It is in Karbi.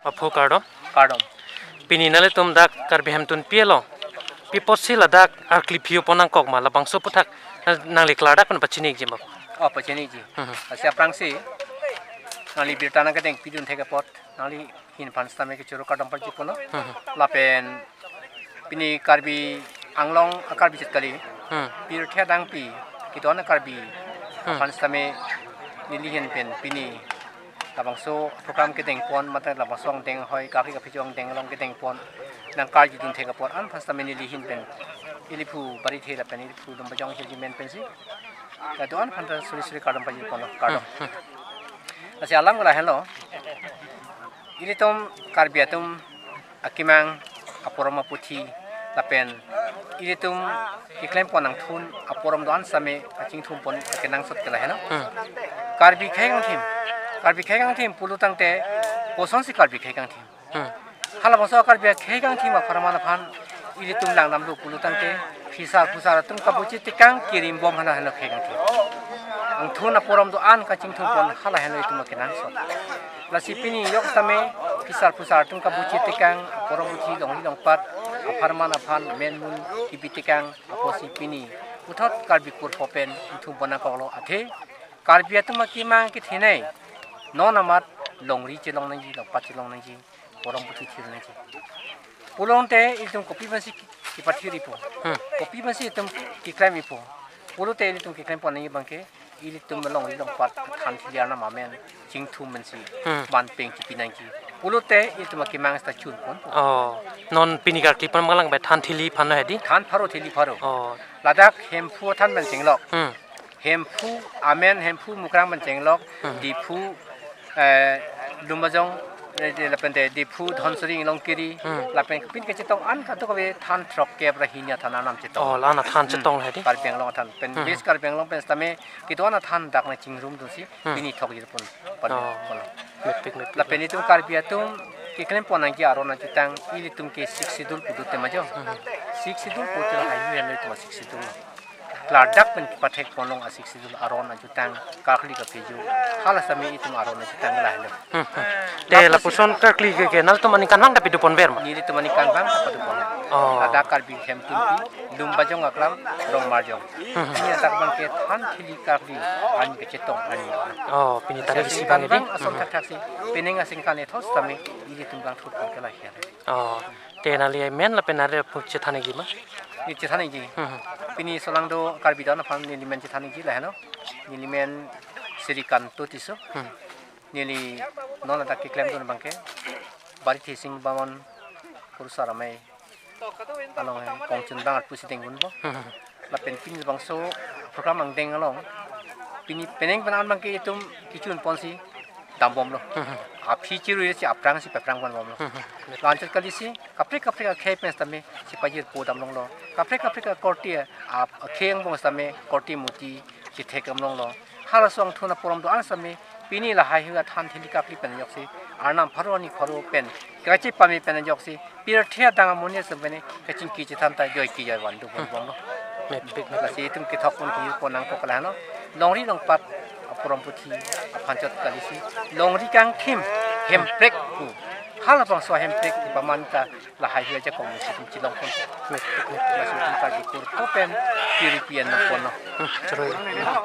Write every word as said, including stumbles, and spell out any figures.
Aphu kardom. Kardom. Pini nanglitum dak Karbi Hemtunpi along pi apotsi ladak arkli phi-o pon nangkok ma, labangso aphuthak nang-, nangli klardak pen pachiniji ma? Oh, pachiniji. Hmm. Lasi aphrangsi nangli birta nangkedeng pidun thek apot nanglihin aphan sitame kechoro kardom pajir ponlo. Hmm. Lapen pini Karbi Anglong a-Karbi chit kali. Hmm. Pirthe adang pi kedo-an a-Karbi. Hmm. Aphan sitame nelihin pen pini labangso program kedeng pon, mate labangso angdeng ahoi, karkli kaphi-o angdeng along kedeng pon nangkarjudun thek apot an aphan sitame nelihin pen ili phu Barithe lapen ili phu Lumbajong hirjumen pensi kedo-an aphan ta suri suri kardom pajir ponlo, kardom. Hmm, hmm. Lasi alam ke lahenlo. Ilitum Karbi atum akemang aporom aputhi lapen ilitum keklem pon angthun aporom do-an sitame kachingthum pon kenangsot ke lahenlo. Hmm. Karbi khei kangthim, Karbi khei kangthim pulo tangte kosonsi Karbi khei kangthim? Hmm. Halabangso Karbi akhei kangthim apharman aphan ilitum langdamlo pulo tangte phisar phusar atum kabuchi tekang kirimbom hana hana khei kangthim. Angthun aporom do-an kachingthum pon hala henlo itum akenangsot. Lasi pini yok sitame phisar phusar atum kabuchi tekang, aporom buchi longri longpat apharman aphan menmun kibi tekang apotsi pini puthot Karbi kurpo pen ingthum pon nangkoklo, athe Karbi atum akemang kethenei non amat longri chelong nangji, longpat chelong nangji, aporom buchi thir nangji. Pulote ilitum kopi pensi ki-, kipathir ipo. Hmm. Kopi pensi itum keklem ipo. Pulote ilitum keklem pon nangji abangke ilitum longri longpat than thili arnam amen chingthum pensi, hmm, man peng chipi nangji. Pulote ilitum akemang sita chun ponpo. Oh, non pini karkli pon malang bai than thili aphan lo hedi? Than pharo thili pharo. Oh. Ladak Hemphu athan pen chenglok. Hmm. Hemphu amen, Hemphu Mukrang pen chenglok, hmm, Diphu, eh, Lumbajong, eh, lapen te Diphu, Dhansiri, Longkiri, hmm, lapen pin kechetong an kadokave than throkkep ra hini athan arnam chetong. Oh, la-an athan, hmm, chetong hedi? Karbi Anglong athan. Pen, hmm, West Karbi Anglong pen sitame kedo-an athan dak nangchingrumdunsi, hmm, pini thokjir pon, pon, oh, pon. Mepik, mepik. Lapen itum Karbi atum keklem pon nangji aron ajutang ilitum ke Sixth Schedule pulote ma jo. Hmm. Sixth Schedule pulote lahai henlo itum Sixth Schedule. Klardak pen pathek ponlong a-Sixth Schedule aron ajutang karkli kaphi-o. Hala sitame itum aron ajutang lahelo. Hmm, hmm. Te lapuson, lapuson karkli ke, ke nangtum aningkanvang ta pidun ponver ma? Nelitum aningkanvang ta pidun pon. Oh. Ladak Karbi Hemtunpi, Lumbajong aklam, Rongmarjong. Hmm, hmm. Pini adak abangke than thili karkli an kechetong an. Oh, pini tarik isi abang hedi? Aningkanvang ason, hmm, thakthak si, penang aningkan ethos sitame ilitum bang thut pon ke lahelo. Oh, te nangli amen lapen nangli aphu chethan nangji ma? Ne chethan nangji. Hmm, hmm. Pini solangdo Karbi do-an aphan neli men chethan nangji lahenlo. Neli men Srikanto Tisso. Hmm. Neli non ladak keklemdun abangke Barithe Sing Baman Kurusar Amei along kongchun bang arpu si dengdunpo. Hmm, hmm. Lapen pini labangso program angdeng along pini penang pen an abangke itum kechun ponsi dambomlo. Hmm, hmm. Aphi chiru si aphrangsi paphrang ponbomlo. Hmm, hmm. La-anchot kalisi kaprek kaprek akhei pen sitame si pajirpo damlonglo. Kaprek kaprek akorte a-, akhei angbong sitame korte muti si thek damlonglo. Halaso angthun aporom do-an sitame pini lahai hui athan thili karkli pen ajoksi arnam pharo ani pharo pen kachepame pen ajoksi pirthe adang amonit sitame kachingki chethan ta joike joivan do ponbomlo. Mepik, mepik. Lasi itum kethok pon kejir pon nangkok lahelo. Longri longpat aporom aputhi aphan chot kalisi longri kangthim Hemprek pu. Halabangso Hemprek pu paman ta lahai hui ajakong si itum chelong pon. Mepik, mepik. Lasi itum Karbi kurpo pen piripian nangponlo. Hmm, choroi.